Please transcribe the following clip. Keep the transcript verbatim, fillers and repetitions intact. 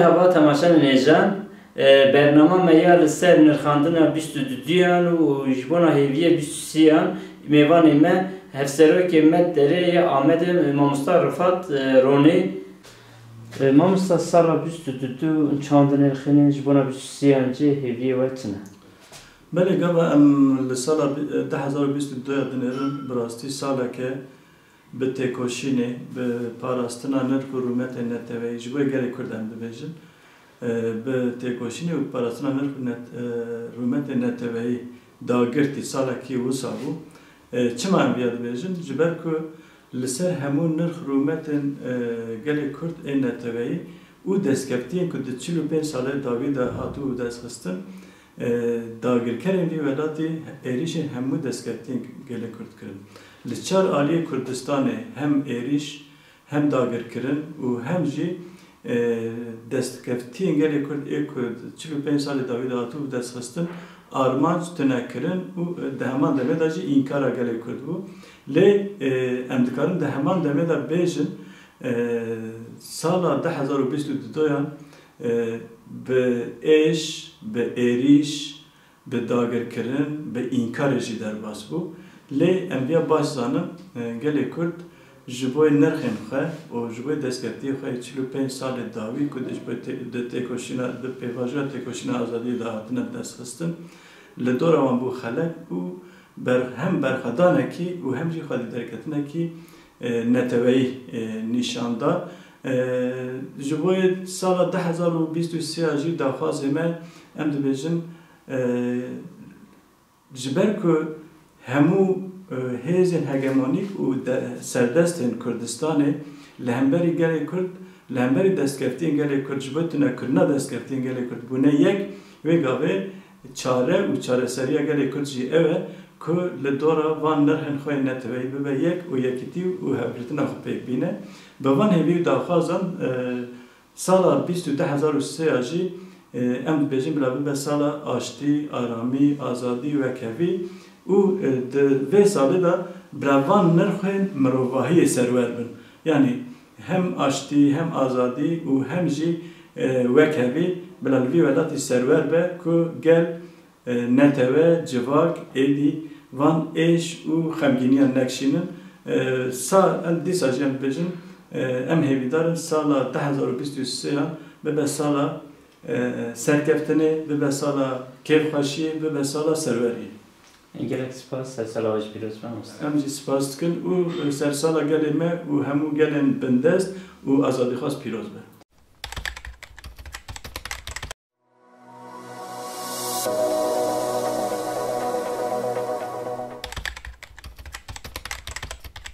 Merhaba temaşanên hêja. E, bernama me ya li ser nirxandina bîst û duduyan û ji bona hêviyê bîst û sêyan mêvanê me hevserokê me derê yê Amedê, e, mamosta Rifat, e, Ronê. E, mamosta, sala bîst û dudu çawa dinirxînin, ji bona bîst û sêyan jî hêviyê we çi ne? Belê gava em li sala bi-, du hezar û bîst û du ya dinêrin, bi rastî saleke bi têkoşînê, bi parastina nirx û rûmetên neteweyî ji bo gelê Kurd em dibêjin. E, bi têkoşînê û parastina nirx û net-, e, rûmetên neteweyî dagirtî salekî wisa bû. E, çima em viya dibêjin? Ji ber ku li ser hemû nirx rûmetên, e, gelê Kurd ên neteweyî û destkeftiyên ku di çil û pênc salê dawî de hatibû destxistin, e, dagirkerên vî welatî êrîşên hemû destkeftiyên gelê Kurd kirin. Li çar aliyê Kurdistanê hem êrîş, hem dagirkirin û hem jî, e, destkeftiyên gelê Kurd ê ku di çil û pênc salê dawî de hatibû destxistin, armanc tune kirin û, e, di heman demê de jî înkara gelê Kurd bû. Lê, e, em dikarin di heman demê de bêjin, e, sala du hezar û bîst û duyan, e, bi êş, bi êrîş, bi dagirkirin, bi înkarê jî derbas bû. Lê em viya baş zanin, e, gelê Kurd ji bo nirxên xwe û ji bo destkeftiyê xwe yê çil û pênc salê dawî ku di ji bo tê-, di têkoşîna, di pêvajoya têkoşîna azadiyê de hatine destxistin, li dora wan bû xelek û ber-, hem berxwedanekî û hem jî xwedî derketinekî, e, neteweyî, e, nîşan da. E, ji bo sala du hezar û bîst û sê ya jî daxwazê me, em dibêjin, e, ji ber ku hemû, e, hêzên hegemonîk û de-, serdestên Kurdistanê li hemberî gelê Kurd, li hemberî destkeftiyên gelê Kurd, ji bo tunekirina destkeftiyên gelê Kurd bûne yek, wê gavê çare û çareseriya gelê Kurd jî ew e ku li dora van nirxên xwe yên neteweyî bibe yek û yekîtî û hevgirtina xwe pêk bîne. Bi van hêvî û daxwazan, e, sala bîst û du hezar û sê ya jî, e, em dibêjin bila bibe sala aştî, aramî, azadî, wekhevî û, e, di vê salê de bila van nirxên mirovahiyê serwer bin. Yanî hem aştî, hem azadî û hem jî, e, wekhevî bila li vî welatî serwer be ku gel, e, netewe, civak êdî van êş û xemgîniyan nekişînin. E, sa-, em dîsa jî em dibêjin, e, em hêvîdar in sala du hezar û bîst û sê ya bibe sala, e, serkeftinê, bibe sala kêfxweşiyê, bibe sala serweriyê. Gelek spas, sersala we jî pîroz be, mamoste. Em jî spas dikin û sersala gelê me û hemû gelên bindest û azadîxwaz pîroz be.